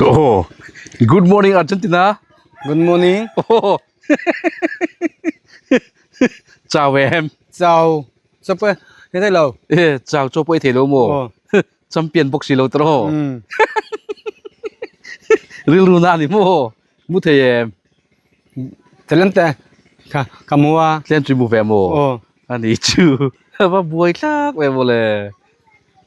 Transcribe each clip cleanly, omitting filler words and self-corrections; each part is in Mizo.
Oh, good morning Argentina. Good morning. Oh. Chào em. Chào. Chào pe. Thế đây lâu. Ê, chào cho pe thei lo mo. Champion bawk si lo tro. Rilru na ni mo. Mu thei em. Talent te. Ka ka mua. Tlem chu mu ve mo. Ani chu. Va buai tlak ve mo le.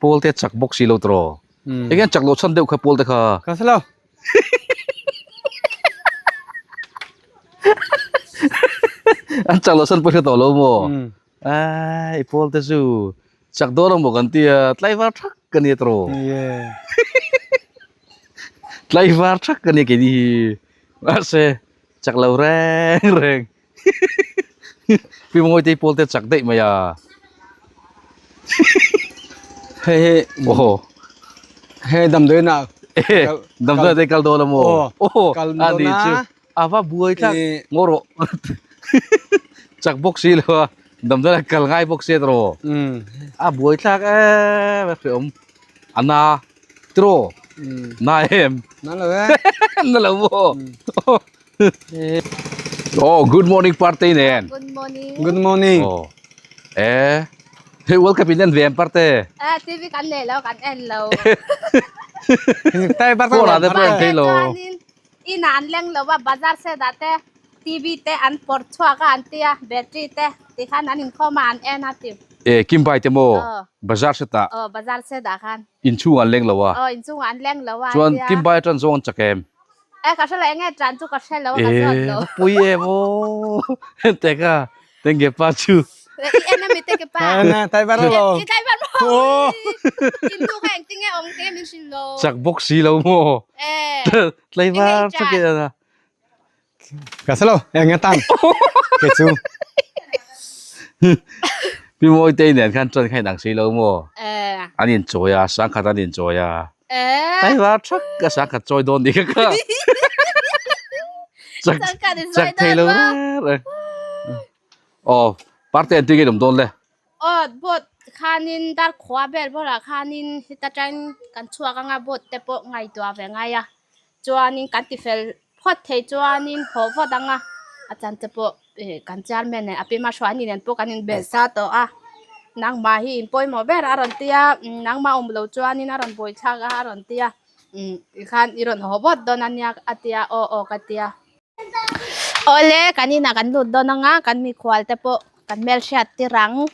Pawl te chak bawk si lo tro. Eng hian chak loh chhan deuh kha pawl te kha. Ka hre lo. An chak loh chhan pawh hre tawh lo maw? Ai pawl te chu chak dawn ang maw kan tia tlaivar thak ka nia tawh. Tlaivar thak ka nia keini hi. Mahse chak lo reng reng. Pi Mawite i pawl te chak daih mai a. Hei hei. Aw. Hei damdawi na. Damdawi te kal dawn a maw? Aw. Kal dawn a. Chu a va buai thlak ngaw rawh. Chak bawk si lo a. Damdawi a kal ngai bawk si a tawh. A buai thlak em a hreawm. A na tiraw? Na em? Na lo e. Na lo maw? Oh, good morning parte nen. Good morning. Good morning. Oh. Eh. Hey, World Cup in en ve em parte. Eh, TV kan nei lo, kan en lo. Tai bar Phone ah te pawh en thei lo. Chuanin in ah an leng lo a, bazar set ah te TV te an pawrh chhuak a an tia, battery te tikhan an inkhawm a an en a ti. Eh, Kim Bai te maw? Oh. Bazar set ah. Oh, bazar set ah khan. Inchhung an leng lo a. Oh, inchung an leng lo a an Chuan tia. Kim Bai atan zawng an chak em? Eh ka hrelo enge tlan chu ka hrelo a ka zawt lo. Eh pui em aw teka tenge pa chu. I en ami teke pa. Na tai var lo. I tai var lo. In tu kha eng tinge awm tinge min hrilh lo. Chak bawk si lo maw. Eh. Tlaivar chak e ana. Ka hrelo enge tan. Ke chu. Pi Mawi te nen khan chuan kha inang si lo maw. Eh. An in chawi a sangkhat an in chawi a. Eh. Tlaivar thak a sangkhat chawi dawn ni kha kha. Chak Sangkhat in chak sawi thei dawn lo maw. reng reng. Aw parte an tui nge awm dawn le. Aw boat khanin dar khua vel bulah khanin heta tang kan chhuak anga boat te pawh ngaihtuah ve ngai a. Chuanin kan tifel phawt thei chuanin haw vawt ang a, a chan te pawh ih kan chairman nen a pi Mahruani nen pawh kan inbel sa tawh a, nangmah hi in pawimawh ber a rawn ti a, nangmah awm lo chuanin a rawn buai thlak a a rawn ti a, umm tikhan i rawn haw vawt dawn a nia a ti a, aw aw ka ti a. Awle kan inah kan lut dawn ang a, kan mikhual te pawh kan hmelhriat tir ang.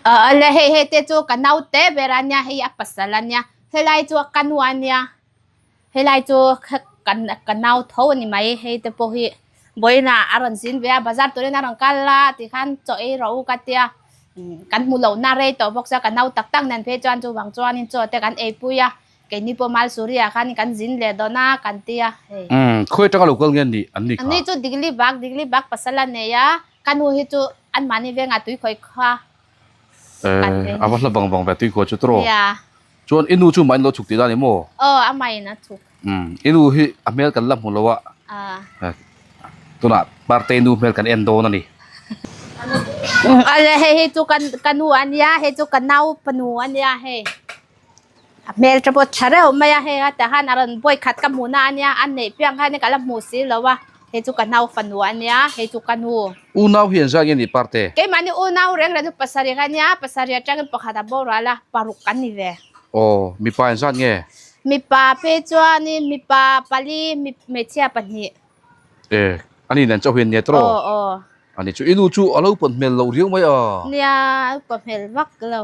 Awle hei hei te chu ka naute ber a nia hei a pasal a nia helai chu ka nu a nia helai chu ka nau tho a ni mai hei te pawh hi vawiinah a rawn zin ve a bazar turin a rawn kal a tikhan chaw ei rawh u ka tia kan hmu lohna rei tawh bawk sia ka nau tak tak nen phei chuan chuvang chuanin chaw te kan eipui a keini pawh Malsuri ah khan kan zin leh dawn a kan tia hei. Umm khawi atanga lo kal nge an nih an ni kha? Ani chu Digli bak Digli bak pasal a nei a ka nu hi chu anmahni vengah tui khawi kha kan Eh veng. a va hla bang bang ve tui khawi chu tawh. Nia. Chuan i nu chu mah in lo chhuk tih dan ni maw? Aw a mah in a chhuk. Umm i nu hi a hmel kan la hmu lo a. Ah. Tunah Partei nu hmel kan en dawn a ni. Awle hei hi chu ka ka nu a nia hei chu ka nau fanu a nia hei. A hmel tha pawh tha reuh mai a hei a tah hian a rawn vawi khat ka hmuhna a nia a neih piang khan ka la hmuh si lo a hei chu ka nau fanu a nia hei chu ka nu. Unau hi an zat nge ni Parte? Keimahni unau reng reng chu pasarih a nia pasarih atangin pakhat a boral a paruk kan ni ve. Aw mipa an zat nge? Mipa phei chuanin mipa pali hmeichhia pahnih. E, ani nen chauh hian nia tawh. Aw aw. Ani chu i nu chu a lo pawn hmel loh riau mai a. Nia, a pawn hmel vak lo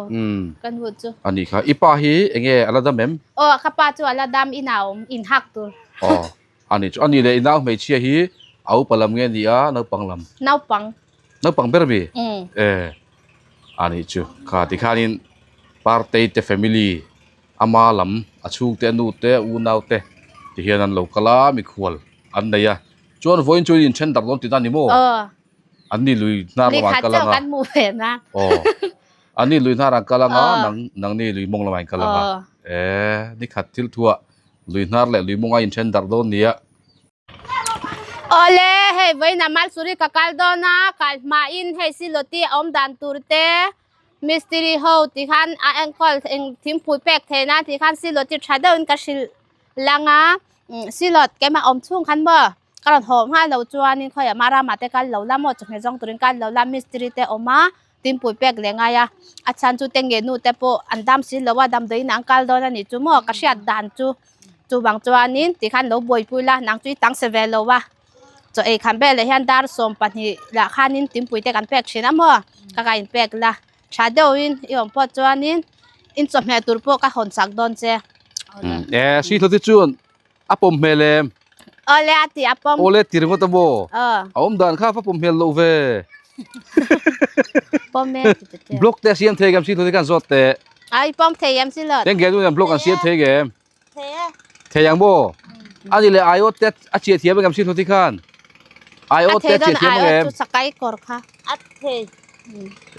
ka nu chu. Ani kha i pa hi eng nge a la dam em? Aw ka pa chu a la dam in a awm in hak tur. Aw ani chu ani leh i nau hmeichhia hi a upa lam nge ni a naupang lam? Naupang. Naupang ber mi? E ani chu kha tikhanin Partei te family ama lam a chhungte a nute a unaute ti hian an lo kal a mikhual an nei a chuan vawiin chu in then darh dawn tihna a ni maw an ni lui hnar lamah an kal ang a aw an ni lui hnar an kal ang a nang nang ni lui mawng lamah in kal ang a e ni khat thil thuah lui hnar leh lui mawng a in then darh dawn nia. Awle hei vawiin ah Malsuri ka kal dawn a kal hmain hei silawti a awm dan tur te. Mistiri ho ti khan a enkawl eng thingpui pek theih nan ti khan silawt chu tha deuhin ka hrilh lang a silawt keimah awm chhung khan maw ka rawn haw nghal lo chuanin khawiah mah ramah te kal lo la maw chawhmeh zawng turin kal lo la mistiri te awm a thingpui pek leh ngai a a chhan chu te nge nu te pawh an dam si lo a damdawiin an kal dawn a nih chu maw ka hriat dan chu chuvang chuanin ti khan lo buaipui la nang chu i tang se ve lo a. Chaw ei khan vel leh hian dar 12 lah khanin tuipui te kan pek thin a maw ka ka inpek la tha deuhin i awm pawh chuanin in chawhmeh tur pawh ka hawn chak dawn che. E si hlawh te chuan a pawm hmel em? Awle a ti a pawm. Awle ti ringawt a maw? A awm dan kha va pawm hmel loh ve. Pawm e ti te. Block te a siam thei em si hlawh te khan zawt teh. A i pawm thei em si hlawt? Tengge nu hian block an siam thei em? Thei ang maw? A ni le aiawt te a chiah thiam angem si hnuti khan? Aiawt te a chiah thiam angem? A thei dawn aiawt chu sakai kawr kha. A thei.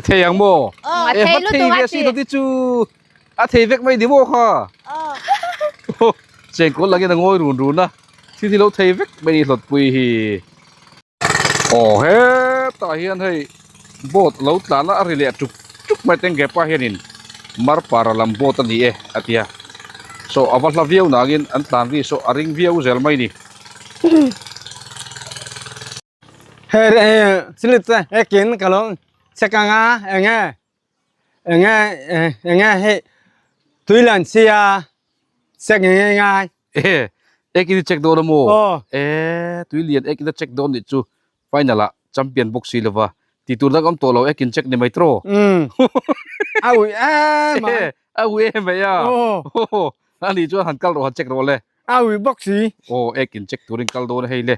Thei ang maw? A thei lutuk a ti. Si hnuti chu a thei vek mai ni maw kha? Chengkawl langin a ngawi run run a, thil hi lo thei vek mai ni hlawtpui hi. Aw hetah hian hei boat lo tlan a a ri leh tuk tuk mai teng gepa hianin marpara lam boat a ni e a ti a so a va hla viau nangin an tlan ri saw a ring viau zel mai ni. Hei silit te ekin ka lo check anga enge enge enge hei tui lan sia check nge ngai. E ek in i check dawn a maw? E tui lian ek in a check dawn nih chu final ah champion bawk si lova tih tur dang awm tawh lo ek in check ni mai tawh. A ui em a. E a ui em mai a. A nih chuan han kal rawh han check rawh le. A ui bawk si. Aw ek in check turin kal dawn a hei le.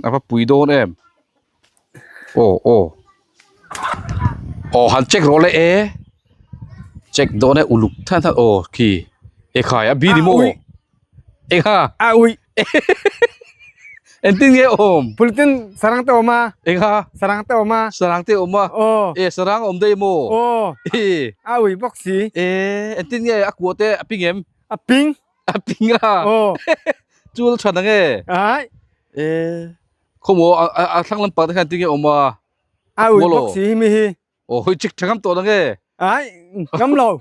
A va pui dawn em. Aw aw aw han check rawh le e check dawn e uluk than than aw khi e khai a bi ni maw e kha a ui engtin nge awm pulitin sarang te awm a e kha sarang te awm a sarang te awm a aw e sarang awm daih maw aw e a ui bawk si e engtin nge a kua te a ping em a ping a ping a aw chul than ang e ai e Khawmaw a thlang lampang te khan tinge awm a? A ui bawk si hi mi hi. Aw hoi chik tha ngam tawh nang e. Ai ngam lo.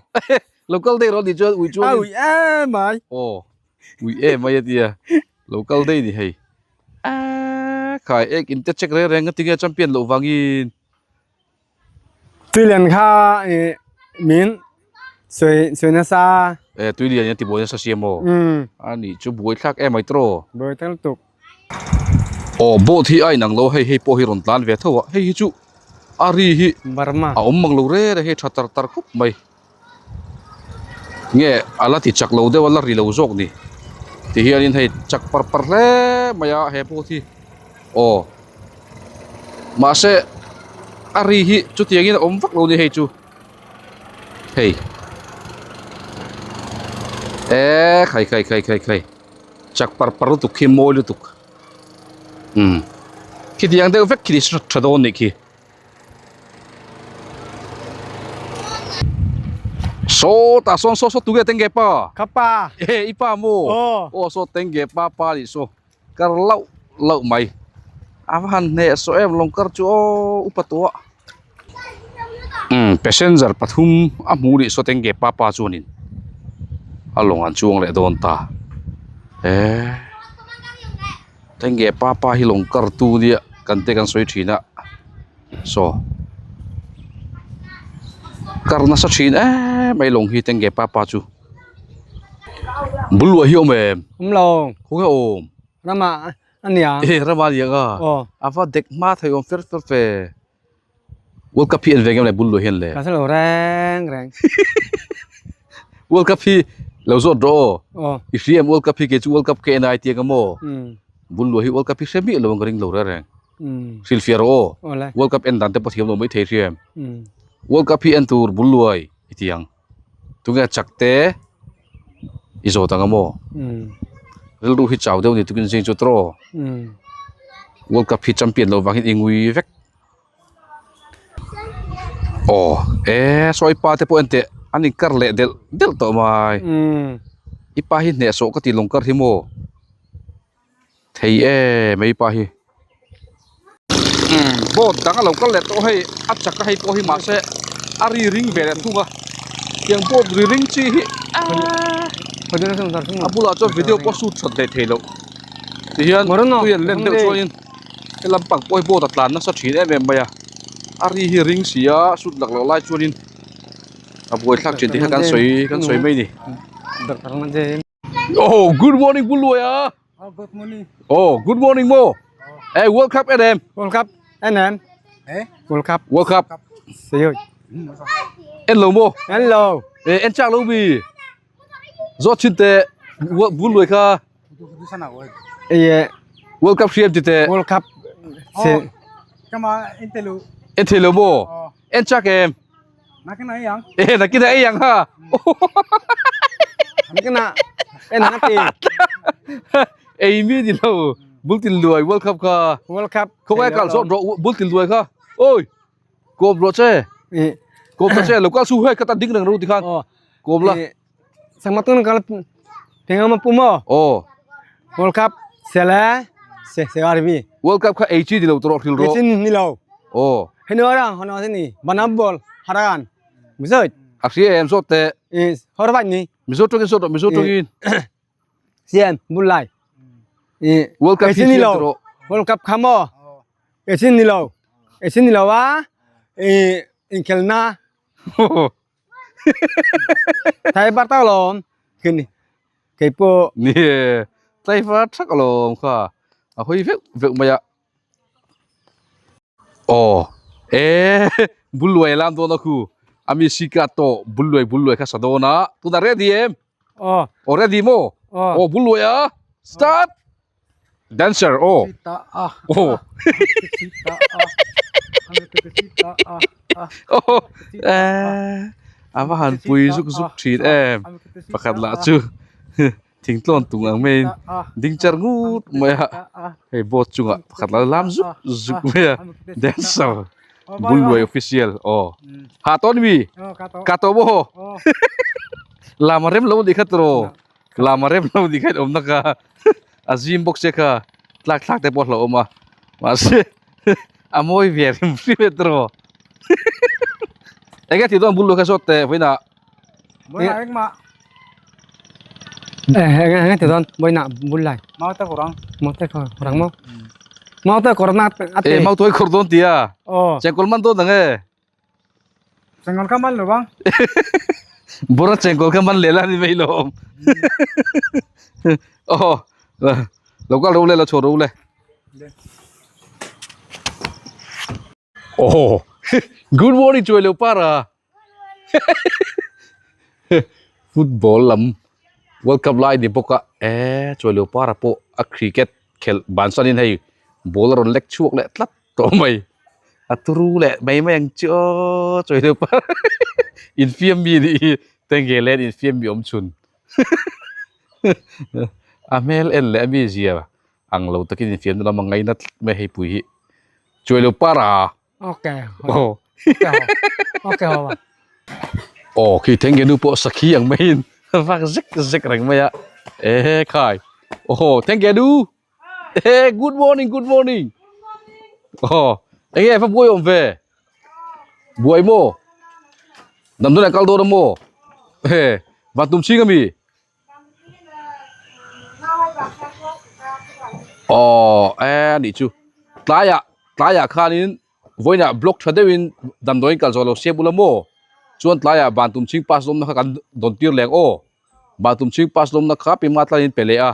Lo kal daih rawh ni chuan ui chuan. A ui em mai. Aw ui em mai a tia. Lo kal daih ni hei. A khai ek in te check reng reng a tinge champion loh vangin. Tuilian kha min sawi sawi nasa. E tuilian in a ti buai nasa si emaw? A nih chu buai thlak em ai tawh. Buai thlak lutuk. Aw boat hi a inang lo hei hei pawh hi rawn tlan ve tho a hei hi chu a ri hi Burma a awm mang lo reng reng hei tha tar tar khawp mai. Nge a la ti chak lo deuh a la ri lo zawk ni ti hianin hei chak par par hle mai a he boat hi aw mahse a ri hi chutiangin a awm vak lo ni hei chu hei eee khai khai khai khai khai chak par par lutuk khi mawi lutuk umm khitiang deuh vek khi tha dawn nih khi. Saw tah sawn saw saw tunge tenge pa Ka pa e i pa maw Aw aw saw tenge pa pa nih saw kar lauh lauh mai a va han hneh saw em lawng kar chu aw upa tawh a umm passenger pathum a hmu nih saw tenge pa pa chuanin a lawng an chuang leh dawn ta eee. Tenge pa pa hi lawng kar tu nia kan te kan sawi thin a saw kar nasa thin em mai lawng hi tenge pa pa chu bul luah hi a awm em awm lo khawnge awm rama a nia e rama a nia ka a va dek hma thei awm fer fer fe world cup hi en ve ngem le bul luah hian le ka hre lo reng reng world cup hi lo zawt rawh aw i hria em world cup hi kei chu world cup ka en a i tiang a maw bul luah hi world cup hi hre miah lo ang ka ring lo reng reng hrilhfiah rawh aw world cup en dan te pawh thiam lo mai thei hria em world cup hi en tur bul luai i tiang tunge chak te i zawt ang a maw rilru hi chau deuh ni tukin zing chu tawh world cup hi champion loh vangin i ngui vek. Aw e saw i pa te pawh en teh an in kar leh delh delh tawh mai i pa hi hnehsawh ka ti lawng kar hi maw thei em i pa hi boat dang a lo kal leh tawh hei a chak a hei pawh hi mahse. A ri ring ve leh thung a tiang boat ri ring chi hi a bulah chuan video pawh shoot that hlei thei loh tihian tui an len deuh chuanin he lampang pawh hi boat a tlan nasa thin em em mai a a ri hi ring si a shoot lak loh lai chuanin a buaithlak thin tih kha kan sawi kan sawi mai a ni. Oh good morning Buluai a. Oh good morning. Oh good morning mo. Hey World Cup en em. World Cup en em. Eh? World Cup. World Cup. Siêu. En lo mo. En lo. Eh en chak lo bi. Zo chin te Buluai kha. Eh World Cup hriam ti te. World Cup. Se. Kama en te lo. En the lo mo. En chak em. Nakin ai yang. Eh nakin ai yang ha. Nakin na. En na ti. Ei mi ni lo. Bul tin luai World Cup kha. World Cup. Không ai kal zot ro bul tin luai kha. Oi. Kom ro che. Kom ta che lo kal su he ka ta ding rang ro ti khan. Kom la. Sangmatun kal penga ma pumo. Oh. World Cup sele se se arbi. World Cup kha ei chi di lo tro thil ro. Ei chi ni lo. Oh. Heno ra hono se ni banam ball haran. Misoi. A hria em zawt te. E horvat ni. Mizo tawngin zawt rawh Mizo tawngin. Sian bulai. E World Cup hi ni lo. World Cup kha mo. E chin ni lo. E chin ni lo a. E inkhelna. Thai bar tak alawm khi kei pawh. Ni e, tlai var thak alawm kha a hawi veuh veuh mai a. Aw e bul luai a lam dawn a khu a mi sika tawh bul luai bul luai kha sa dawn a tunah ready em? Aw. Aw ready maw? Aw. Aw bul luai a start. Dancer aw. Aw. Aw a va han pui zuk zuk thin em pakhat lah chu thingtlawn tung ang maiin ding char ngut mai a hei boat chungah pakhat lah lam zuk zuk mai a dancer Bulluai official aw ha tawn mi ka tawh maw lam a rem lo anih kha tiraw. Lama rem lo ni kha in awmna kha a zim bawk che kha tlak thlak te pawh a hlauhawm a mahse a mawi ve hrim hrim e tiraw eng nge tih dawn bul luh kha zawt teh vawiinah Vawiinah engmah eng nge tih dawn vawiinah bul lai mau te kawr ang mau te kawr ang maw mau te kawr na e mau tuai kawr dawn tia chengkawl man dawn ang e Chengkawl kha man lo bang. Bora chengkawl kha man leh la ni mai lo. Oh, lo kal ro le lo chho ro le. Oh, good morning chuai lo para. Football lam World Cup lai ni bawk a e chuai lo para pawh a cricket khelh bansan in hei ball a rawn lek chhuak leh tlat. Tawh mai a turu leh mai mai ang chu aw chawi deuh pah infiam mi nih hi tenge len infiam mi awm chhun a hmel en leh a mi zia ang lo takin infiam na lam a ngaina tlat mai hei pui hi chuai lo para okay aw okay ho aw khi tenge nu pawh sakhi ang maiin vak zek zek reng mai a e khai aw tenge nu Hey, good morning, good morning. Oh, enge fa buai om ve. Buai mo. Dam dun kal do mo. He, va tum ching ami. Oh, eh ni chu. Tlaya, tlaya khanin voina block tha deuhin damdawiin kal zawh lo siam ula maw chuan tlaiah bantum chhing pass lawmna kha kan dawn tir leng aw bantum chhing pass lawmna kha pima tlaiin pe leh a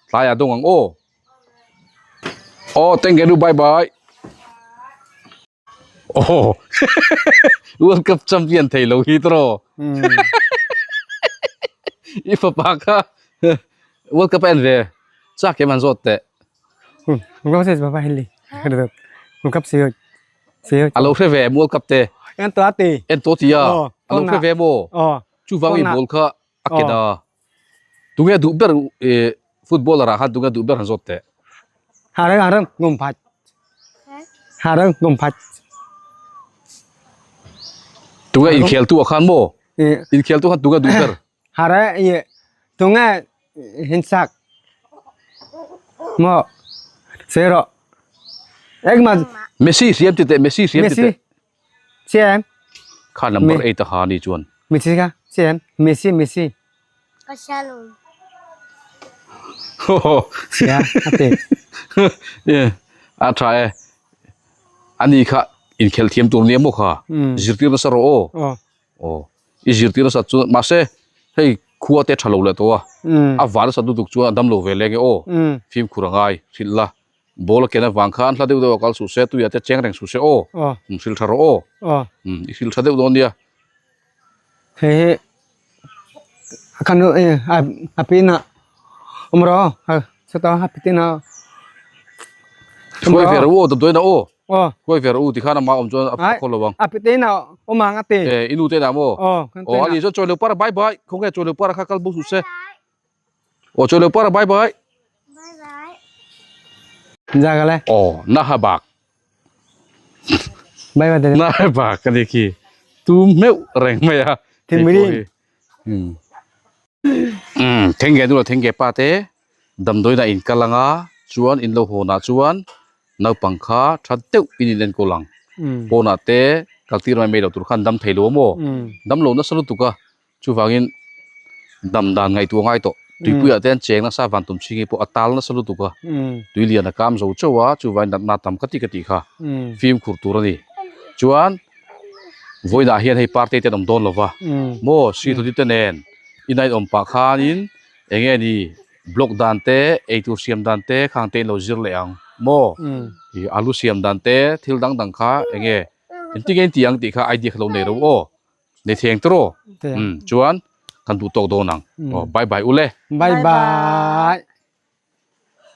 tlaiah dawng ang aw aw thank you bye bye aw world cup champion thei lo hi tawh i fapa kha world cup a en ve chak em an zawt teh. A lo hre ve World Cup te. En to ati. En to ti a. A lo hre ve maw? Chuvang i ball kha a ken a. Tunge duh ber footballer ah khan tunge duh ber han zawt teh. Harang harang ngum phat. Harang ngum phat. Tunge inkhel tu ah khan maw? Inkhel tu khan tunge duh ber? Hara ye tunga hinsak mo sero ek ma Messi siam ti teh Messi siam ti teh Messi siam. Kha number 8 a ha ni chuan. Messi kha chian Messi Messi. Ka hria lo. Sia a ti. A tha e. Ani kha inkhelh thiam tur nia maw kha? Zirtir nasa rawh aw. Aw. I zirtir nasa chu mahse hei khua te tha lo leh tawh a. A van nasa lutuk chuan a dam lo ve leng e aw. Fimkhur a ngai hrilh la. Ball a ken avang khan hla deuh deuh a kal suh se, tuiah te cheng reng suh se aw. Hrilh tha rawh aw. I hrilh tha deuh dawn nia. Hei hi a khan a pin ah awm rawh aw chutah a pitin ah Hruai ve rawh u aw damdawiin ah aw hruai ve rawh u tikhan amah awm chuan a khaw lo ang. A pitin ah awm ang a ti. E i nu te inah maw? Aw ani chuan chawi lo par bye bye khawnge chawi lo par kha kal bo suh se. Aw chawi lo par bye bye. Jaga le. Aw nahabak. Bye bye na bak ka ni khi tum meuh reng mai a Thingmiri. Um um thenge nu thenge pa te damdawi na in kal anga chuan in lo haw na chuan naupang kha tha deuh in in enkawl ang pawnah te kal tir mai mai lo tur khan dam thei lo a maw dam lo nasa lutuk a Chuvangin dam dan ngaihtuah ngai tawh. Tuipuiah te an cheng nasa van tum chhingi pawh a tal nasa lutuk a. Tui lian a kam zo chauh a, chuvangin natna tam ka ti ka tih kha fimkhur tur a ni. Chuan vawiinah hian hei party te an awm dawn lo va, maw Sithudi te nen in a inawm pah khanin eng nge ni block dan te, eitur siam dan te khang te in lo zir leh ang maw? Ih alu siam dan te thil dang dang kha eng nge engtin nge in ti ang tih kha idea kha lo nei ro aw. Nei theng tawh raw. Chuan kan duh tawk dawn ang. Aw bye bye ule. Bye bye.